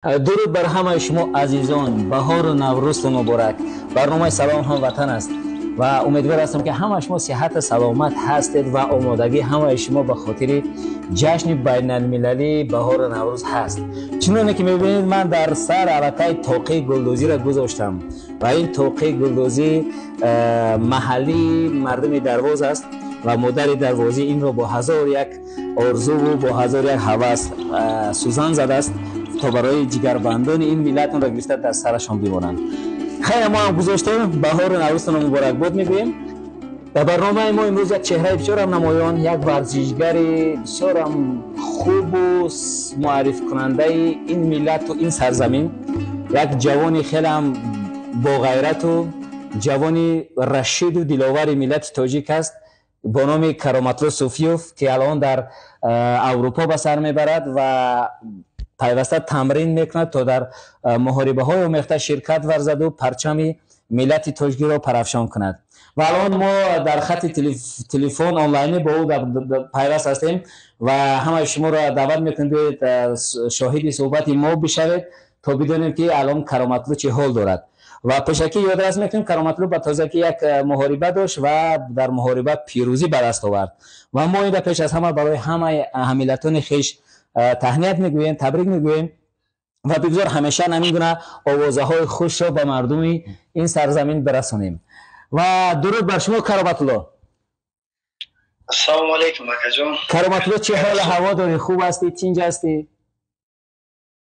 Дуруд бар ҳамаи шумо азизон, баҳору наврӯзтон муборак. Барномаи «Салом, ҳамватан» аст ва умедвор ҳастам, ки ҳамаи шумо сиҳату саломат ҳастед ва омодагии ҳамаи шумо ба хотири ҷашни байналмилалии баҳору наврӯз ҳаст. Чуноне ки мебинед, ман дар сар аллакай тоқии гулдӯзиро гузоштам ва ин тоқии гулдӯзӣ маҳаллии мардуми Дарвоз аст ва модари дарвозӣ инро бо ҳазор як орзуву бо ҳазор як ҳавас сӯзан задааст, то барои ҷигарбандони ин миллат онро гирифта дар сарашон бимонанд. Хайр, мо ҳам гузоштем. Баҳору наврӯзтонро муборакбод мегӯем. Дар барномаи мо имрӯз як чеҳраи бисёрам намоён, як варзишгари бисёрам хубу муаррифкунандаи ин миллату ин сарзамин, як ҷавони хелеам боғайрату ҷавони рашиду диловари миллати тоҷик аст бо номи Кароматло Суфиёв, ки алон дар Аврупо ба сар мебарад ва пайваста тамрин мекунад, то дар муҳорибаҳои омехта ширкат варзаду парчами миллати тоҷикиро парафшон кунад. Ва алон мо дар хати телефон онлайнӣ бо ӯ пайваст ҳастем ва ҳамаи шуморо даъват мекунем, биёед, шоҳиди суҳбати мо бишавед, то бидонем, ки алон Кароматло чӣ ҳол дорад. Ва пешакӣ ёдрас мекунем, Кароматло ба тозагӣ як муҳориба дошт ва дар муҳориба пирӯзӣ ба даст овард. Ва мо инра пеш аз ҳама барои ҳамаи ҳаммиллатони хеш таҳният мегӯем, табрик мегӯем ва бигзор ҳамеша ҳамин гуна овозаҳои хушро ба мардуми ин сарзамин бирасонем. Ва дуруд бар шумо, Кароматулло. Ассалому алайкум, акаҷон. Кароматулло, чӣ ҳолу ҳаво дорӣ? Хуб ҳастӣ, тинҷ ҳастӣ?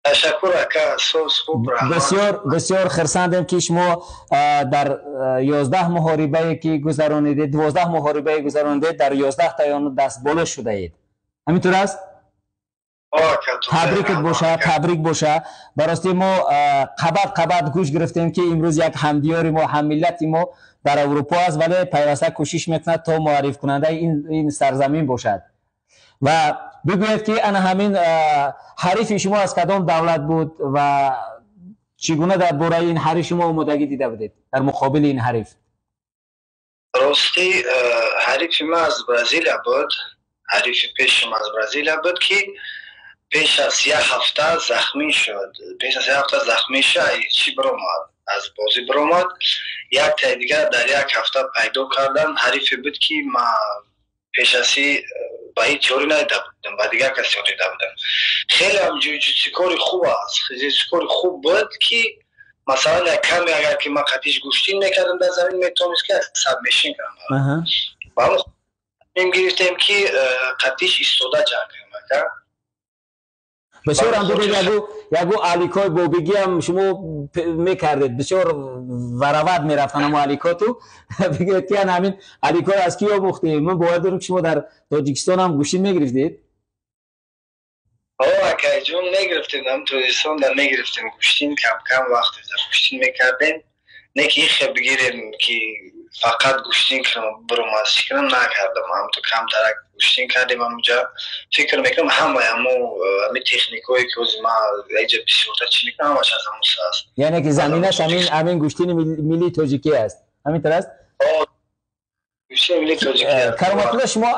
Ташаккур, ака, соз, хуб, раҳмат. Бисёр бисёр хурсандем, ки шумо дар 11 муҳорибае ки гузаронидед, 12 муҳорибае гузаронидед, дар 11таи он дастболо шудаед. Ҳамин тур аст? Табрикат боша, табрик боша. Ба ростӣ, мо қабат қабат гӯш гирифтем, ки имрӯз як ҳамдиёри мо, ҳаммиллати мо дар Аврупо аст, вале пайваста кӯшиш мекунад, то муаррифкунандаи ин сарзамин бошад. Ва бигӯед, ки ана ҳамин ҳарифи шумо аз кадом давлат буд ва чӣ гуна дар бораи ин ҳариф шумо омодагӣ дида будед дар муқобили ин ҳариф? Ростӣ, ҳарифи ман аз Бразилия буд. Ҳарифи пешим аз Бразилия буд, ки пеш аз як ҳафта захмӣ шуд. Пеш аз як ҳафта захмӣ шуд, чӣ биромад, аз бозӣ биромад. Яктаи дигар дар як ҳафта пайдо кардан. Ҳарифе буд, ки ма пешаси ба ин теорӣ надида будам, ба дигар кас теорӣ дида будам. Хеле ҳам ҷуҷитсукори хуб аст, ҷуҷитсукори хуб буд, ки масалан як каме агар ки ман қатиш гӯштин мекардам дар замин, метавонист ки сабмишн кунам. Ба ҳамин гирифтем, ки қатиш истода ҷанг кунем, ака. Бисёр ҳам дидед, ягу аликои бобигиам шумо мекардед, бисёр варават мерафтан амо аликоту. Бигӯед, ки ана ҳамин аликоро аз ки омӯхтед? Ман бовар дорам, ки шумо дар Тоҷикистон ҳам гӯштин мегирифтед. О, акайҷон, мегирифтем, ҳам Тоҷикистон да мегирифтем гӯштин, кам кам вақте дар гӯштин мекардем. Не ки ихе бигирем, ки фақат гӯштин кунам, бурум аз чӣ кунам, накардам. Ҳамто камтарак гӯштин кардем ҳамуҷа. Фикр мекунам, ҳамаи ҳамо ҳами техникое, ки ҳози ман иҷа бисёртар чӣ мекунам, ҳамаш аз ҳамуса аст. Яъне ки заминаш ҳамин гӯштини миллии тоҷикӣ аст, ҳамин тар аст? Гӯштини миллии тоҷикӣ. Кароматулло, шумо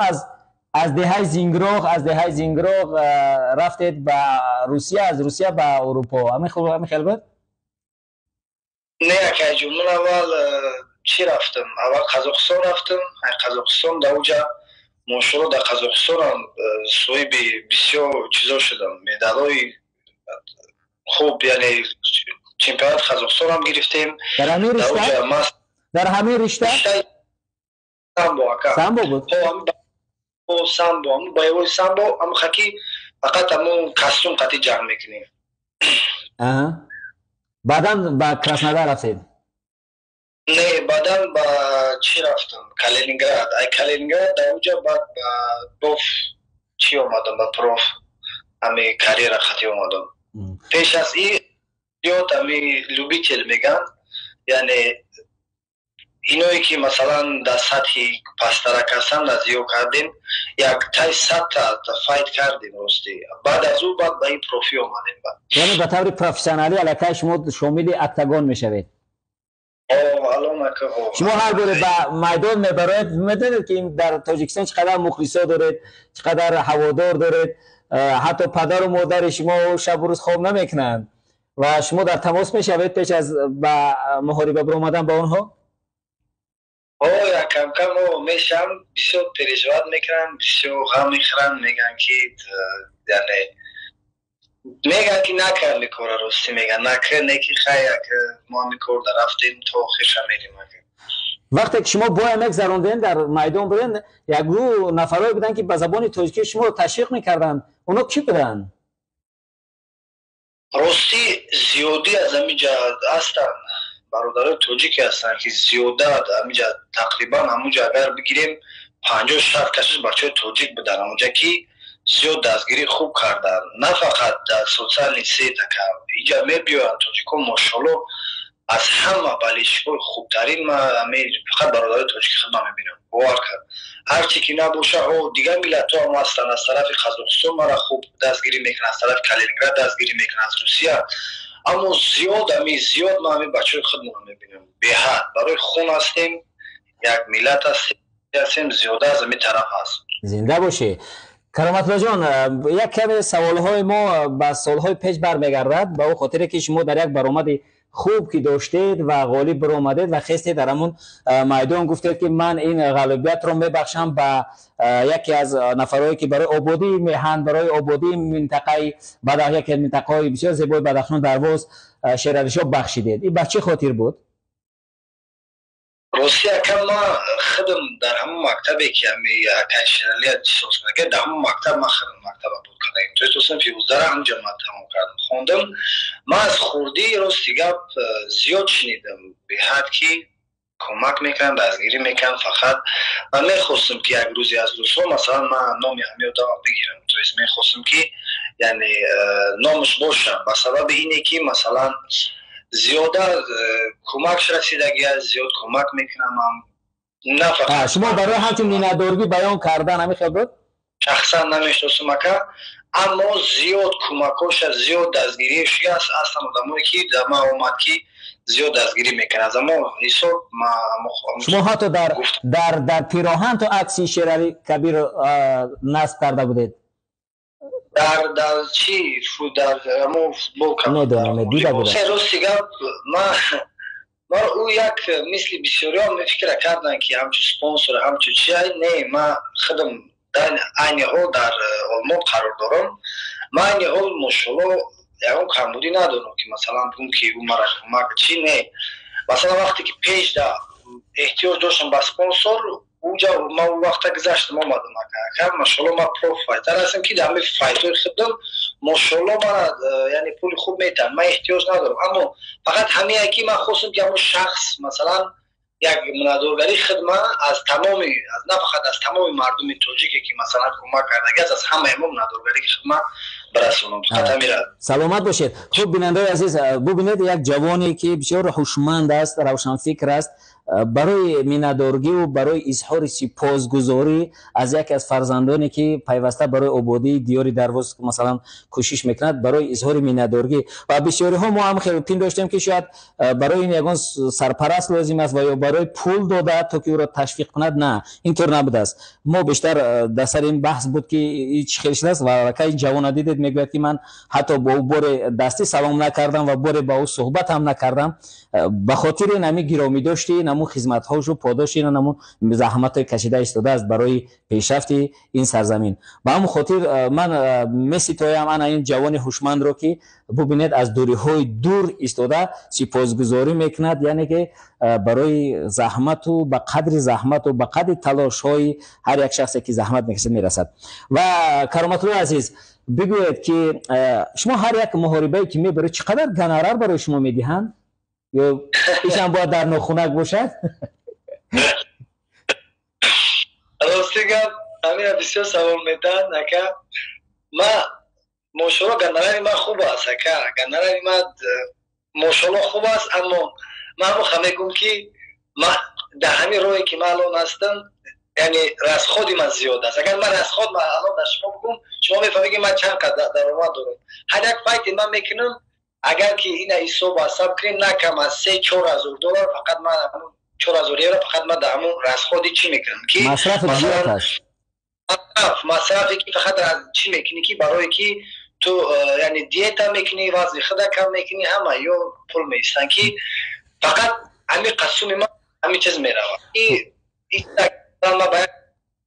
аз деҳаи Зингроғ, аз деҳаи Зингроғ рафтед ба Русия, аз Русия ба Аврупо. Ҳамин хел буд? Не, акайҷон, ман аввал чӣ рафтам, аввал Қазоқистон рафтам. Қазоқистон дар уҷа, мошалло, дар Қазоқистонам соҳиби бисёр чизо шудам, медалҳои хуб, яъне чемпионати Қазоқистонам гирифтем. Дар ҳамин ришта? Дар ҳамин ришта? Самбо, ака. Самбо буд? Самбо, боевой самбо, ам хаки, фақат ҳамон костюм қати ҷанг мекунем. Баъдан ба Краснодар рафтед? Не, баъдан ба чӣ рафтам, Калининград. Ай Калининград дар уҷа баъд ба проф чӣ омадам, ба проф ҳами карьера хати омадам. Пеш аз и зиёд ҳами любитель меган, яъне иное ки масалан дар сатҳи пасттарак ҳастанд, зиёд кардем, як тай 100-та файт кардем, ростӣ. Баъд аз ӯ баъд ба ин профи омадем. Яъне ба таври профессионалӣ аллакай шумо шомили октагон мешавед? Шумо ҳар боре ба майдон мебароед, медонед, ки дар Тоҷикистон чӣ қадар мухлисо доред, чӣ қадар ҳаводор доред. Ҳатто падару модари шумо шабу рӯз хоб намекунанд. Ва шумо дар тамос мешавед пеш аз ба муҳориба баромадан ба онҳо? О, кам-кам мешам, бисёр переживать мекунанд, бисёр ғам мехӯранд, мегӯянд ки, яъне мегӯянд ки накард мекора, ростӣ мегӯянд накард, не ки хай, як мо ҳами кор дар рафтем, то охирша мерем. Вақте ки шумо боя мегзарондем, дар майдон будем, як гурӯҳ нафарое буданд, ки ба забони тоҷикӣ шуморо ташвиқ мекарданд. Оно кӣ буданд? Ростӣ, зиёдӣ аз ҳамиҷа ҳастанд, бародарои тоҷике ҳастанд, ки зиёда ҳамиҷа, тақрибан ҳамунҷа агар бигирем, 50-60 кашиш бачаҳои тоҷик буданд ҳамунҷа, ки зиёд дастгирӣ хуб карданд. На фақат дар социальный сеть, ака, иҷа мебиёянд тоҷикҳо, мошалло, аз ҳама болельщик ҳои хубтарин. Ма фақат бародарои тоҷики худма мебинам, бовар кард, ҳарчи ки набоша, о, дигар миллатҳо ҳам ҳастанд. Аз тарафи Қазоқистон мара хуб дастгирӣ мекунанд, аз тарафи Калининград дастгирӣ мекунанд, аз Русия, аммо зиёд ами зиёд ман ҳами бачаҳои худмонро мебинам. Беҳад барои хун ҳастем, як миллат ҳастем, зиёда аз ҳами тараф ҳаст. Зинда бошӣ, Кароматуллоҷон. Як каме саволҳои мо ба солҳои пеш бармегардад, ба ӯ хотире ки шумо дар як баромади хуб ки доштед ва ғолиб баромадед ва хестед, дар ҳамун майдон гуфтед, ки ман ин ғалабиятро мебахшам ба яке аз нафарое, ки барои ободии меҳан, барои ободии минтақаи Бадах, яке аз минтақаҳои бисёр зебои Бадахшон, Дарвоз, Шералишоҳ бахшидед. Ин ба чӣ хотир буд? Рости, ака, ман худам дар ҳамон мактабе, ки ҳами акай Шералия соз карда, дар ҳамон мактаб ман худам мактаба буд кардаем, то есть синфи 11-ра ҳамҷа ман тамом кардам, хондам. Ман аз хурдӣ, рости гап, зиёд шунидам, беҳад ки кӯмак мекунанд, дастгирӣ мекунанд. Фақат ман мехостам, ки як рӯзе аз рӯзҳо, масалан, ман номи ҳами одама бигирам, то есть мехостам, ки яъне номаш бошам, ба сабаби ине ки, масалан, зиёда кӯмакш расидагӣ аст, зиёд кӯмак мекунам на фақат. Шумо барои ҳамчун миннатдоргӣ баён кардан ҳамин хел буд? Шахсан намешиносам, ака, аммо зиёд кӯмакҳоша, зиёд дастгириаш аст. Ҳастанд одамое, ки дар ман омад, ки зиёд дастгирӣ мекунад, аз амо ҳисоб. Шумо ҳатто дар пироҳан то акси Шерали Кабир насб карда будед. Дар чӣ, дар амо футболка? Медонам, дида будам. Рости гап, ман ӯ як мисли бисёриҳо мефикра карданд, ки ҳамчун спонсор, ҳамчун чи. Не, ман худам айни ҳол дар Олмон қарор дорам. Ман айни ҳол, мошалло, ягон камбудӣ надорам, ки, масалан, бигӯм, ки ӯ мара кӯмак чи. Не, масалан, вақте ки пешда эҳтиёҷ доштам ба спонсор, уҷа ман у вақта гузаштам, омадам, ака, машолло, ман профайтер ҳастам, ки дар ҳамин файтҳои худам, мошолло, мана, яъне пули хуб метаҳам, ман эҳтиёҷ надорам. Аммо фақат ҳамие ки ман хостам, ки ҳамон шахс, масалан, як миннатдоргарии хидма аз тамоми, на фақат аз тамоми мардуми тоҷике, ки, масалан, кӯмак кардагиаст, аз ҳамаи мо миннатдоргарии хидма барасонам, фақат ҳамира. Саломат бошед. Хуб, бинандаи азиз, бубинед, як ҷавоне, ки бисёр ҳушманд аст, равшанфикр аст, барои миннатдоргиву барои изҳори сипосгузорӣ аз яке аз фарзандоне, ки пайваста барои ободии диёри Дарвоз, масалан, кӯшиш мекунад, барои изҳори миннатдоргӣ. Ва бисёриҳо мо ҳам хеле пин доштем, ки шояд барои ин ягон сарпараст лозим аст ва ё барои пул дода, то ки ӯро ташвиқ кунад. На, ин тур набудааст. Мо бештар дар сари ин баҳс буд, ки чӣ хел шудааст. Ва аллакай ин ҷавона дидед, мегӯяд, ки ман ҳатто бо ӯ боре дастӣ салом накардам ва боре ба ӯ суҳбат ҳам накардам. Ба хотири ин ҳами гиромӣ дошти намун хизматҳошу подоши намун заҳматҳои кашида истодааст барои пешрафти ин сарзамин. Ба ҳамон хотир ман меситоям ана ин ҷавони ҳушмандро, ки бубинед, аз дуриҳои дур истода сипосгузорӣ мекунад, яъне ки барои заҳмату ба қадри заҳмату ба қадри талошҳои ҳар як шахсе, ки заҳмат мекашад, мерасад. Ва, Кароматуллои азиз, бигӯед, ки шумо ҳар як муҳорибае, ки мебаред, чӣ қадар гонорар барои шумо медиҳанд, ё ишам бояд дар нохунак бошад? Рости гап, ҳамина бисёр савол медиҳанд, ака. Ма, мошалло, гонорари ман хуб аст, ака, гонорари ман, мошалло, хуб аст, аммо ман ҳамоха мегӯм, ки ма дар ҳамин роҳе, ки ман алон ҳастам, яъне расход и ман зиёд аст. Агар ман расход ман алон дар шумо бигӯм, шумо мефаҳмед, ки ман чанд қадр даромад дорам. Ҳар як файти ман мекунам, агар ки ина ҳисоб ҳисоб кунем, на кам аз 3-4 ҳазор доллар, фақат ман 4000 евро фақат ман дар ҳамон расход и чӣ мекунам, ки масрафе ки фақат чӣ мекунӣ, ки барое ки Ту яъне диета мекунӣ, вазни худа кам мекунӣ, ҳама ё пул меистанд, ки фақат ҳамин қасуми ман ҳамин чиз меравад. Ма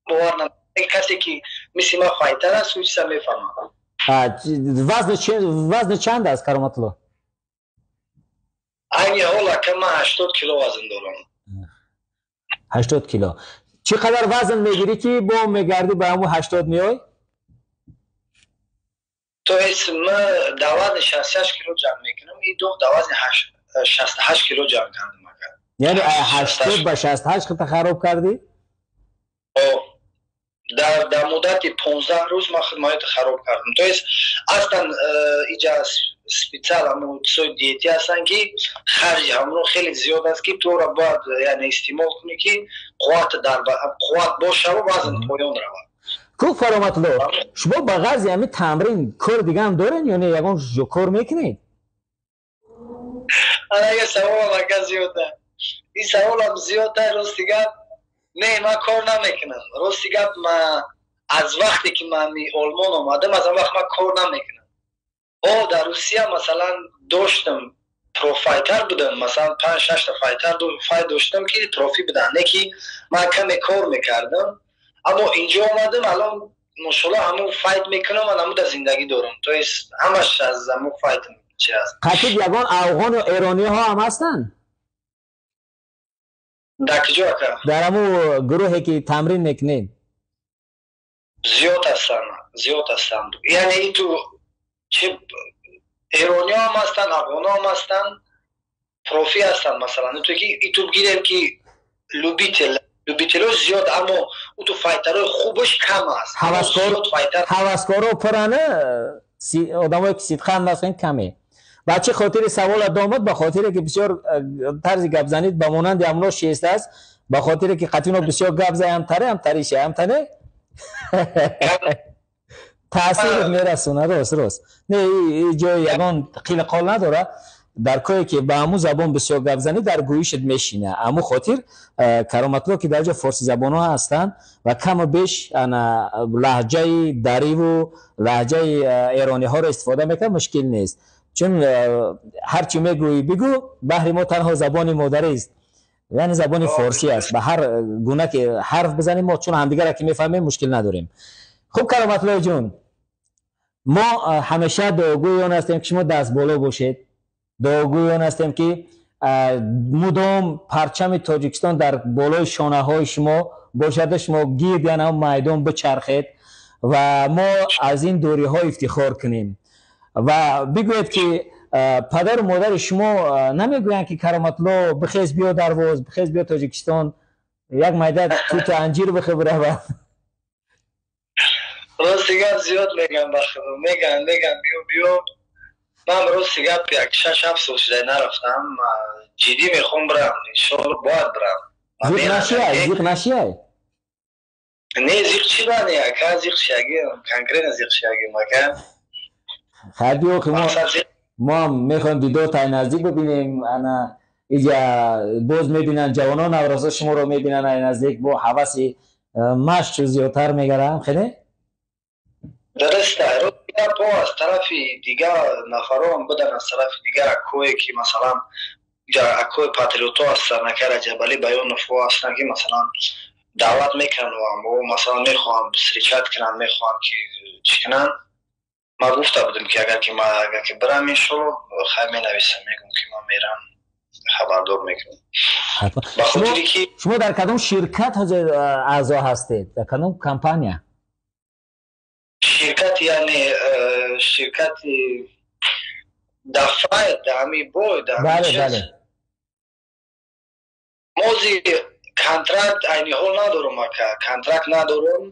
бовар нам, касе ки мисли ман файтар аст, ӯ чиза мефаҳмад. Вазни чанд аст, Кароматулло? Айни ҳол, ака, ман 80 кило вазн дорам. 80 кило. Чӣ қадар вазн мегирӣ, ки бо мегардӣ, ба ҳамун 80 меой? То есть ман дар вазни 66 кило ҷанг мекунам. И ду дар вазни 68 кило ҷанг кардам, ака. Яъне 80 ба 68 хита хароб кардӣ? Дар муддати 15 рӯз ман хидмаёто хароб кардам. То есть астан иҷа специал ҳамун чизои диетӣ ҳастанд, ки харҷи ҳамоно хеле зиёд аст, ки туро бояд, яъне, истеъмол кунӣ, ки қувват дар қувват бошаву вазн поён равад. Ку, Кароматулло, шумо ба ғарзи ҳамин тамрин кори дига ҳам доред ё не, ягон кор мекунед? Ана саволам, ака, зиёда. Ин саволам зиёда. Рости гап, не, ман кор намекунам. Рости гап, ма аз вақте ки ман Олмон омадам, аз он вақт ман кор намекунам. О, дар Русия, масалан, доштам, профайтар будам, масалан, панҷ шашта файтар файт доштам, ки профи буданд, не ки ман каме кор мекардам. Аммо инҷо омадам, алон, мошалло, ҳамун файт мекунам, ман ҳамун дар зиндагӣ дорам. То есть ҳамаш аз ҳамун файтам чи аст. Қатиб ягон афғону эрониҳо ҳам ҳастанд? Дар куҷо, ака? Дар ҳамун гурӯҳе ки тамрин мекунед. Зиёд ҳастанд, зиёд ҳастанд. Яъне иту чи эрониҳо ҳам ҳастанд, афғонҳо ҳам ҳастанд, профи ҳастанд. Масалан, иту ки иту гирем, ки любитель, любителҳо зиёд, аммо уту файтарҳои хубаш кам аст. Ҳаваскоро пурана, одамое ки сидқан ҳастанд каме. Ба чӣ хотири саволат омад? Ба хотире ки бисёр тарзи гапзанид ба монанди ҳамно шеста аст, ба хотире ки қатино бисёр гап зай, ҳамтаре ҳамтариша, ҳамтане таъсир мерасонад. Рост, не, ҷои ягон қилқол надора. Дар кое ки ба ҳамун забон бисёр гап занӣ, дар гӯишат мешина. Ҳамун хотир, Кароматло, ки дар ҷо форсизабонҳо ҳастанд ва каму беш лаҳҷаи дариву лаҳҷаи эрониҳоро истифода мекунад, мушкил нест, чун ҳар чӣ мегӯӣ бигӯ, баҳри мо танҳо забони модарист, яъне забони форсӣ аст. Ба ҳар гуна ки ҳарф бизанем, мо чун ҳамдигарро ки мефаҳмем, мушкил надорем. Хуб, Кароматлои ҷон, мо ҳамеша дуогӯи он ҳастем, ки шумо дастболо бошед, дуогӯи он ҳастем, ки мудом парчами Тоҷикистон дар болои шонаҳои шумо бошаду шумо гирд яна майдон бичархед ва мо аз ин дуриҳо ифтихор кунем. Ва бигӯед, ки падару модари шумо намегӯянд, ки Кароматло, бихез, биё Дарвоз, бихез, биё Тоҷикистон, як майда туту анҷир бихе, биравад? Рости гап, зиёд меган, ба худо, меган, биё, биё. Ман, рости гап, як 6-7 сол шуда нарафтам. Ҷиддӣ мехоҳам бирам, иншоалло, бояд бирам. Зиқ нашиай, зиқ нашиай? Не, зиқ чӣ ба не, ака, зиқ шиягим, конкретно зиқ шиягим, ака. Хайр, биё, ки мо ҳам мехоҳем дидор тай наздик бибинем. Ана иҷа боз мебинанд ҷавонон, наврасо шуморо мебинанд ай наздик, бо ҳаваси машқу зиёдтар мегарам хеле. Дуруста, бо аз тарафи дигар нафарон будан, аз тарафи дигар акое ки, масалан, акои патриотҳо ҳастанд, ака Раҷабалӣ Баёновҳо ҳастанд, ки, масалан, даъват мекунанд, масалан, мехоҳанд встречать кунанд, мехоҳанд ки чӣ кунанд. Ман гуфта будам, ки агар ки бирам, иншолло, хай, менависам, мегӯм, ки ман мерам, хабардор мекунам. Ба хотире ки Шумо дар кадом ширкат ҳозир аъзо ҳастед, дар кадом компания? Ширкат, яъне ширкати дафай даами бой? Бале. Мози контракт айни ҳол надорам, ака, контракт надорам.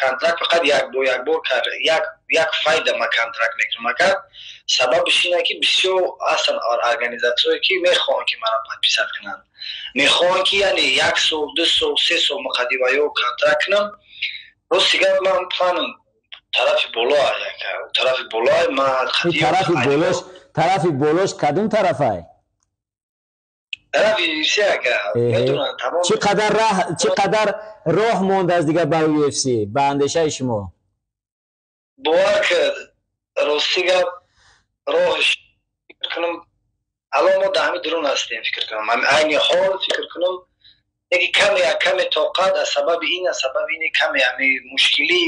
Контракт фақат як бор, як бор, як як файда ма контракт мекунам, ака. Сабабиш ина, ки бисёр ҳастанд организатсияое, ки мехоҳанд, ки маро подписать кунанд, мехоҳанд, ки, яъне, як сол, 2 сол, 3 сол муқаддимаё контракт кунам. Рости гап, ман планам тарафи боло, тарафи боло ма. Тарафи болош, тарафи болош кадом тарафай? Тарафи UFC, ака, медонам тамом. Чӣ қадар раҳ, чӣ қадар роҳ мондааст дигар ба UFC, ба андешаи шумо? Бовар кард. Рости гап, роҳш фикр кунам, алон мо дар ҳамин дурун ҳастем, фикр кунам, айни ҳол фикр кунам, яки каме каме тоқат аз сабаби ин, аз сабаби ин каме ҳами мушкилӣ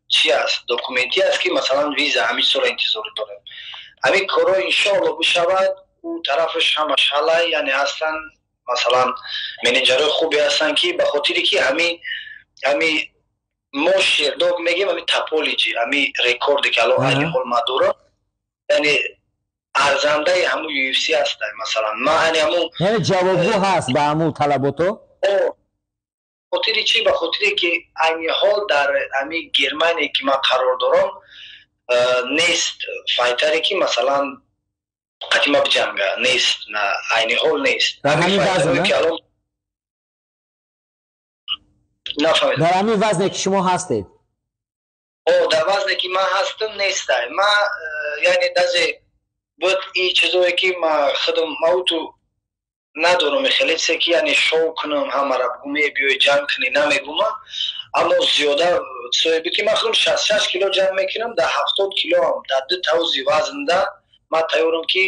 чи аст, документӣ аст, ки масалан виза, ҳамин чизоро интизорӣ дорем. Ҳамин корҳо иншоалло бишавад, ӯ тарафаш ҳамаш ҳалай, яъне ҳастанд, масалан, менеҷерҳои хубе ҳастанд, ки ба хотире ки ҳами мо Шердог мегем, ҳами Таполиҷи, ҳами рекорде ки алон айни ҳол ма дорам, яъне арзандаи ҳамун UFC ҳастай, масалан, ма яъне ҳамун Яъне ҷавобгӯ ҳаст ба ҳамун талабото? Хотири чӣ? Ба хотире ки айни ҳол дар ҳами Германия, ки ман қарор дорам, нест файтере, ки масалан қати ма биҷанга, нест, айни ҳол нест. Дар ҳамин вазн? Нафаҳмидам. Дар ҳамин вазне, ки шумо ҳастед? О, дар вазне, ки ман ҳастам, нестай. Ма яъне даже буд и чизое, ки ма худам мауту надорам, хеле чизе, ки яъне шоу кунам, ҳамара бугум, е, биёй ҷанг кунӣ, намегумам. Аммо зиёда чизое буд, ки ман худам 66 кило ҷанг мекунам, дар 70 килоам, дар ду тавзи вазнда ман тайёрам, ки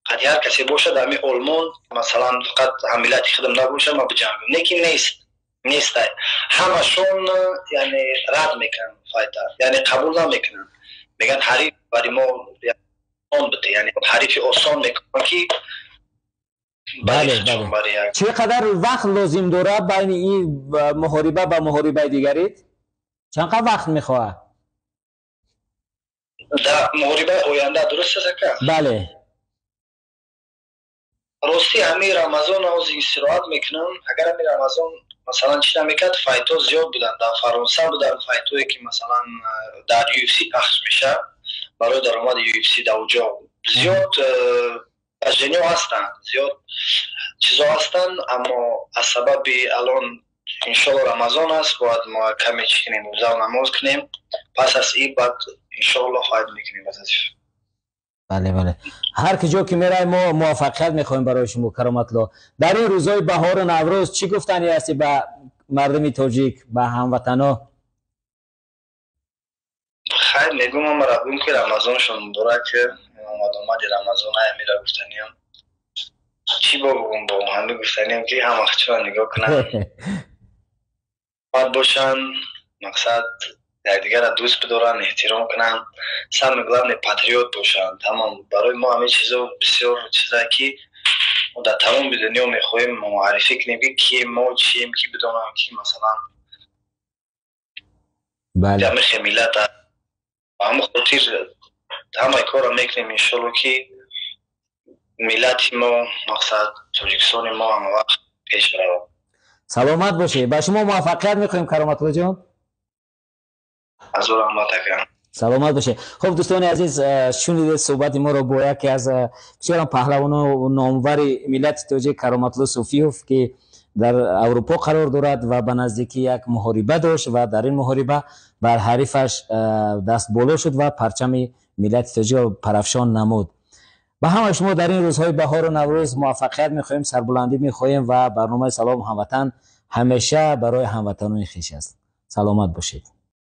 қад ҳар касе бошад, ҳами Олмон, масалан, фақат ҳаммиллати худам набошад, ман биҷангам. Не ки нест, нестай, ҳамашон яъне рад мекунанд файтар, яъне қабул намекунанд, мегӯянд ҳариф бари мо осон бите, яъне ҳарифи осон мекунанд, ки Бале, чӣ қадар вақт лозим дорад байни ин муҳориба ба муҳорибаи дигарит? Чанд қадр вақт мехоҳад? Дар муҳорибаи оянда, дуруст аст, ака? Бале. Ростӣ, ҳамин Рамазон ҳозир истироҳат мекунам. Агар ҳамин Рамазон, масалан, чӣ намекард, файтҳо зиёд буданд, дар Фаронса буданд файтҳое, ки масалан дар UFC пахш мешавад, барои даромади UFC дар уҷо зиёд ажениҳо ҳастанд, зиёд чизо ҳастанд. Аммо аз сабаби алон иншолло Рамазон аст, бояд мо каме чӣ кунем, рӯзаву намоз кунем, пас аз ин баъд иншоалло файт мекунем. Бале, ҳар ки ҷо ки мерай, мо муваффақият мехоҳем барои шумо. Кароматло, дар ин рӯзҳои баҳору Наврӯз чӣ гуфтанӣ ҳастӣ ба мардуми тоҷик, ба ҳамватано? Хайр, мегӯм, амара гӯм, ки Рамазоншон муборак, омад-омади Рамазон. Ҳамира гуфтаниям. Чӣ бо бигӯм? Бо ҳами гуфтаниям, ки ҳама чиро нигоҳ кунанд, бад бошанд, мақсад, якдигарро дӯст бидоранд, эҳтиром кунанд, самое главное, патриот бошанд, тамом. Барои мо ҳамин чизо бисёр чизае, ки мо дар тамоми дунё мехоҳем муаррифӣ кунем, ки кием мо, чием, ки бидонам, ки масалан ҳамихе миллат. Ба ҳамин хотир ҳамаи корро мекунем, иншолло, ки миллати мо, мақсад, Тоҷикистони мо ҳамавақт пеш равад. Саломат бошед, ба шумо муваффақият мехоҳем, Кароматулло ҷон. Ҳазор раҳмат, ака. Саломат бошед. Хуб, дӯстони азиз, шунидед суҳбати моро бо яке аз бисёрам паҳлавону номвари миллати тоҷик, Кароматулло Суфиёв, ки дар Аврупо қарор дорад ва ба наздикӣ як муҳориба дошт ва дар ин муҳориба бар ҳарифаш даст боло шуд ва парчами миллати тоҷикро парафшон намуд. Ба ҳамаи шумо дар ин рӯзҳои баҳору Наврӯз муваффақият мехоҳем, сарбуландӣ мехоҳем ва барномаи «Салом, ҳамватан» ҳамеша барои ҳамватанони хеш аст. Саломат бошед.